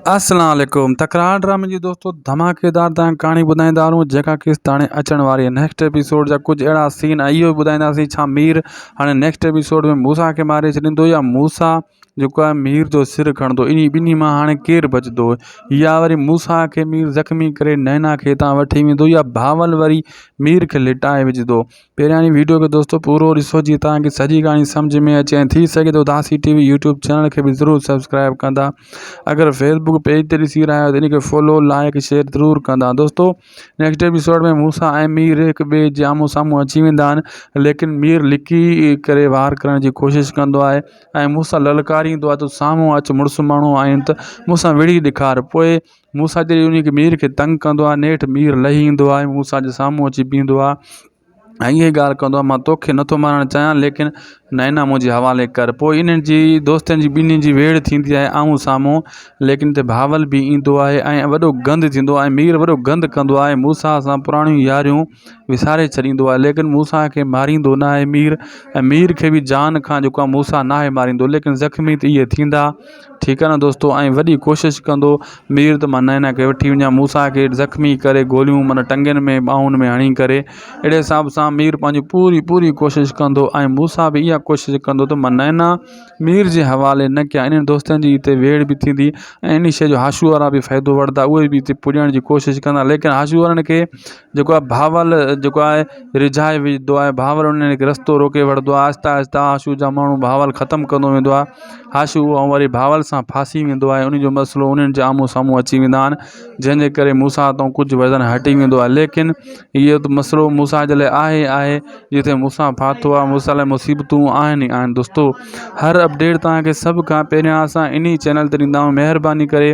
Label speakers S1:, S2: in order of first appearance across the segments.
S1: السلام عليڪم تڪرار ڊرامي جي دوستو ڌماڪيدار تان ڪهاڻي ٻڌائيندا هلون جيڪا قسط هاڻي اچڻ واري آهي نيڪسٽ ايپيسوڊ جا ڪجهه اهڙا سين ۽ اهو به ٻڌائينداسين ڇا مير هاڻي نيڪسٽ ايپيسوڊ ۾ موسيٰ کي ماري ڇڏيندو يا موسيٰ جيڪو آهي مير جو سر کڻندو انهي ٻنهي مان هاڻي ڪير بچندو يا وري موسيٰ کي مير زخمي ڪري نينا کي هتان وٺي ويندو يا بهاول وري مير کي لٽائي وجهندو پهريان هي ويڊيو کي دوستو پورو ڏسو جيئن توهان کي سڄي ڪهاڻي سمجهه ۾ اچي ۽ ٿي سگهي ته اداسي ٽي وي يوٽيوب چينل کي به ضرور سبسڪرائب ڪندا اگر فيسبوڪ پيج تي ڏسي رهيا آهيو ته ان کي فالو لائڪ شيئر ضرور ڪندا دوستو نيڪسٽ ايپيسوڊ ۾ موسا ۽ مير هڪ ٻئي جي آمهون سامهون اچي ويندا آهن ليڪن مير لڪي ڪري وار ڪرڻ جي ڪوشش ڪندو آهي ۽ موسا للڪاريندو آهي ته سامهون اچ مڙس ماڻهو آهين ته مون سان وڙهي ڏيکار پوء موسيٰ جڏهن انهي کي مير کي تنگ ڪندو آهي نيٺ مير لهي ايندو آهي موسيٰ جي سامهون اچي بيهندو آهي ۽ اها ڳالهه ڪندو آهي مان توکي نٿو مارڻ چاهيان ليڪن نينا منهنجي حوالي ڪر پوء انهن جي دوستن جي ٻنهي جي ويڙهه ٿيندي آهي آمهون سامهون ليڪن اتي بهاول به ايندو آهي ۽ وڏو گند ٿيندو آهي مير وڏو گند ڪندو آهي موسيٰ سان پراڻيون ياريون وساري ڇڏيندو آهي ليڪن موسيٰ کي ماريندو ناهي مير ۽ مير کي به جان کان جيڪو آهي موسيٰ ناهي ماريندو ليڪن زخمي ته اهي ٿيندا ٺيڪ آ نه دوستو ۽ وڏي ڪوشش ڪندو مير ته مان نينا کي وٺي وڃان موسيٰ کي زخمي ڪري گوليون معنيٰ ٽنگن ۾ ٻانهن ۾ هڻي ڪري اهڙي حساب سان مير پنهنجي پوري پوري ڪوشش ڪندو ۽ موسيٰ به اها ڪوشش ڪندو ته مان نينا مير جي حوالي نه ڪيان انهن دوستن جي هتي ويڙهه به ٿيندي ۽ ان شيء جو هاشو وارا به فائدو وٺندا اهي به هتي پڄڻ جي ڪوشش ڪندا ليڪن هاشو وارن کي جيڪو آهي بهاول جيڪو آهي رجهائي وجهندو آهي بهاول انهن کي رستو روڪي وٺندو آهي آهستي آهستي هاشو جا ماڻهو بهاول ختم ڪندو ويندو آهي هاشو ۽ وري بهاول سان ڦاسي ويندو آهي ان جو مسئلو انهن جي آمهون سامهون اچي ويندا آهن جنهن جي ڪري موسيٰ تان ڪجهه وزن هٽي ويندو آهي ليڪن اهو ته مسئلو موسيٰ جي لاء آهي آهي جتي موسيٰ ڦاٿو آهي موسيٰ لاء مصيبتون آهن ئي آهن دوستو هر اپڊيٽ توهان کي سڀ کان پهريان اسان انهي چينل تي ڏيندا آهيون مهرباني ڪري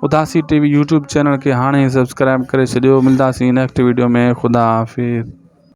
S1: اداسي ٽي وي يوٽيوب چينل کي هاڻي سبسڪرائب ڪري ڇڏيو ملداسين نيڪسٽ ويڊيو ۾ خدا حافظ.